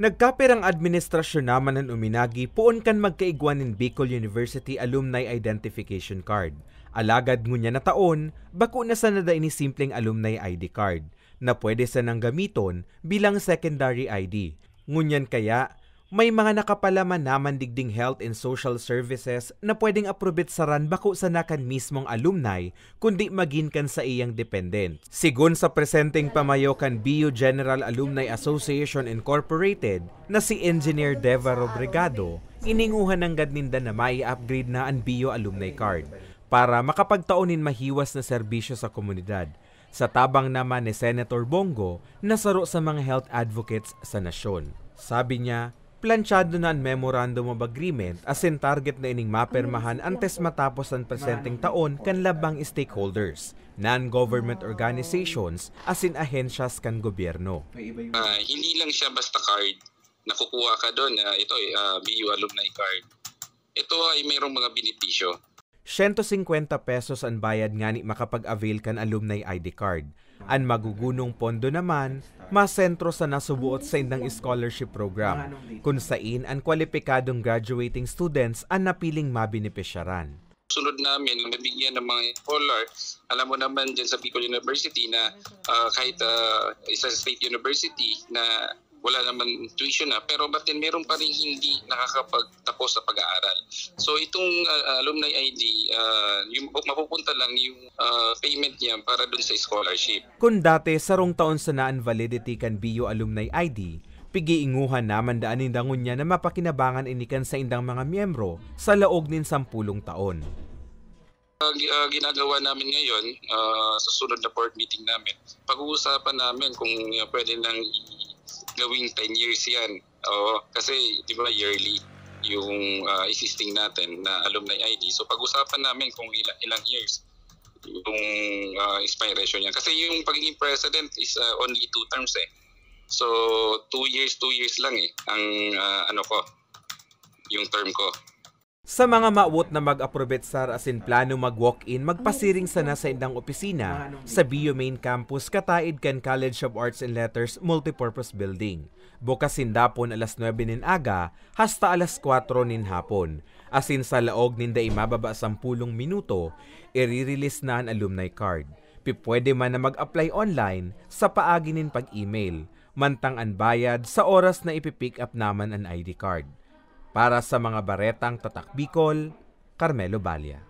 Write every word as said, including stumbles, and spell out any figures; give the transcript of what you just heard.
Nagkapirang administrasyon naman an uminagi poon kan magkaigwa nin Bicol University Alumni Identification Card. Alagad ngunyan na taon, bako na sana daa ini simpleng alumni I D card na pwede sanang gamiton bilang secondary I D. Ngunyan kaya, may mga nakapalaman naman digding health and social services na pwedeng aprobetsaran bako sana kan mismong alumni, kundi magin kan saiyang dependent. Sigon sa presenteng pamayo kan B U General Alumni Association Incorporated na si Engineer Deva Robregado, ininguhan nanggad ninda na mai-upgrade na an B U Alumni Card para makapagtao nin mahiwas na serbisyo sa komunidad. Sa tabang naman ni Senator Bongo na saro sa mga health advocates sa nasyon. Sabi niya, planchado na an Memorandum of Agreement asin target na ining mapirmahan antes matapos an presenteng taon kan labang stakeholders, non-government organizations asin ahensyas kan gobyerno. Ah, hindi lang siya basta card. Nakukuha ka doon, ah, ito, eh, ah, B U alumni card. Ito ay mayroong mga benepisyo. Siyento singkwenta pesos an bayad ngani makapag-avail kan alumni I D card. An magugunong pondo naman, masentro sa nasubuot sa indang scholarship program, kun sain an kwalipikadong graduating students an napiling mabenepisyaran. Sunod namin na mabigyan ng mga scholar. Alam mo naman dyan sa Bicol University na ah, kahit ah, isa sa state university na wala naman tuition na, pero but then meron pa rin hindi nakakapagtapos sa pag-aaral. So itong ah, alumni I D, ah, yung mapupunta lang yung ah, payment niya para dun sa scholarship. Kun dati, sarong taon sana an validity kan B U Alumni I D, pigiinguhan naman daa ninda ngunyan na mapakinabangan ini kan saindang mga miyembro sa laog nin sampulong taon. Ang ah, ginagawa namin ngayon, ah, sa sunod na board meeting namin, pag-uusapan namin kung ah, pwede nang gawing ten years yan. Oo, kasi di ba yearly yung ah, existing natin na alumni I D. So pag-usapan namin kung ilang, ilang years yung ah, expiration niya. Kasi yung pagiging president is ah, only two terms eh. So two years, two years lang eh ang ah, ano ko, yung term ko. Sa mga mawot na mag-aprobetsar asin plano mag-walk-in, magpasiring sana sa indang opisina sa B U Main Campus, kataid kan College of Arts and Letters Multipurpose Building. Bukas sinda pon alas nuebe nin aga hasta alas kwatro nin hapon. Asin sa laog nin dai mababa sampulong minuto, iri-release na an alumni card. Pipwede man na mag-apply online sa paagi nin pag-email, mantang an bayad sa oras na ipi-pick up naman an I D card. Para sa mga baretang Tatak Bicol, Carmelo Balla.